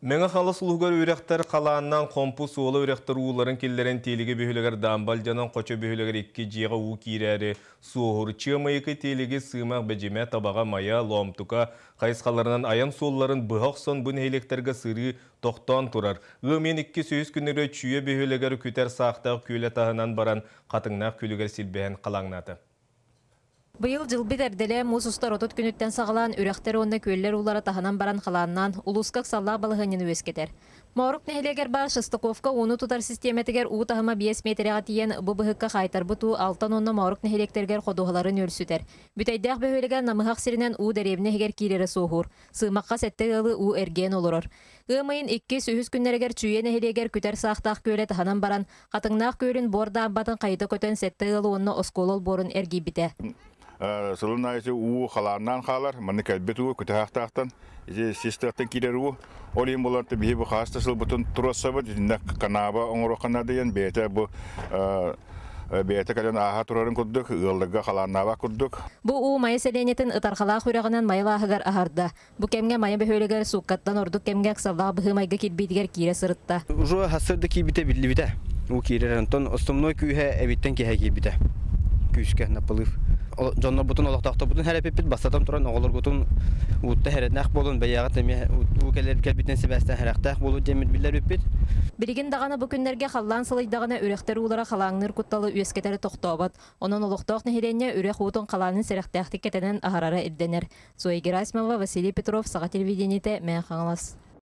Мэҥэ Хаҥалас улууһугар үрэхтэр халааннаан Хомпу суола үрэхтэр ууларын киллэрэн Тиэлиги бөһүөлэгэр даамба алдьанан Хочо бөһүөлэгэр икки дьиэҕэ уу киирээри суоһуур. Чыамайыкы, Тиэлиги, Сыымах, Бэдьимэ, Табаҕа, Майа, Лоомтука хайысхаларынан айан суолларын быһа охсон бу нэһилиэктэргэ сырыы тохтоон турар. Ыам ыйын иккис-үһүс күннэригэр Чүүйэ бөһүөлэгэр Күтэр Саахтаах күөлэ таһынан баран Хатыҥнаах күөлүгэр силбэһэн халааҥнаата. Быйыл дьылбыт эрдэлээн муус устар 30 күнүттэн саҕалаан үрэхтэр уонна күөллэр уулара таһынан баран халааннаан улууска ыксаллаах балаһыанньаны үөскэтэр. Моорук нэһилиэгэр баар Шестаковка ууну тутар систиэмэтигэр уу таһыма 5 миэтэрэҕэ тиийэн бу быһыкка хаайтарбыт уу Алтан уонна Моорук нэһилиэктэригэр ходуһаларын үөлсүтэр. Бүтэйдээх бөһүөлэгэр намыһах сиринэн уу дэриэбинэ иһигэр киирэрэ суоһуур. Сыымахха сэттэ ыалы уу эргийэн олорор. Ыам ыйын иккис-үһүс күннэригэр Чүүйэ нэһилиэгэр күтэр саахтаах күөлэ таһынан баран, Хатыҥнаах күөлүн буор даамбатын хайыта көтөн сэттэ ыалы уонна оскуола олбуорун эргийбитэ. Сылын аайы уу халааннаан хаалар, манна кэлбит уу Күтэһаахтаахтан, ити сис тыаттан киирэр уу. Ол иһин буолан биһи бу хаас да сылбытын туруорсабыт, итиннэ канааба оҥоруохха наадыйан бэйэтэ бу бэйэтэ кэлэн ааһа турарын курдук, ыалларга халааннаабат курдук. Бу уу Майа сэлиэнньэтин Ытарҕалаах үрэҕинэн Майа алааһыгар аһарда. Бу кэмҥэ Майа бөһүөлэгэр сууккаттан ордук кэмҥэ ыксаллаах быһыы-майгы кирбиитигэр киирэ сырытта. Уже сарсыарда киирбитэ биллибитэ. Уу киирэр, онтон основной күүһэ эбиттэн киэһэ киирбитэ. Күүскэ наплыв. Дьоннорбутун, олохтоохторбутун хэрэпиппит, бастатан туран оҕолоргутун уутта хэрэнээх буолун, бэйэҕит эмиэ уу кэлэр кэлбитинэн сибээстээн хэрэхтээх буолуу диэммит биллэрбиппит. Билигин даҕаны бу күннэргэ халлаан сылыйдаҕына үрэхтэр уулара халааҥныыр кутталы үөскэтэрэ тохтообот. Онон олохтоох нэһилиэнньэ үрэх уутун халаанын сэрэхтээхтик кэтэнэн аһарара ирдэнэр. Зоя Герасимова, Василий Петров, Саха телевидениетэ, Мэҥэ Хаҥалас.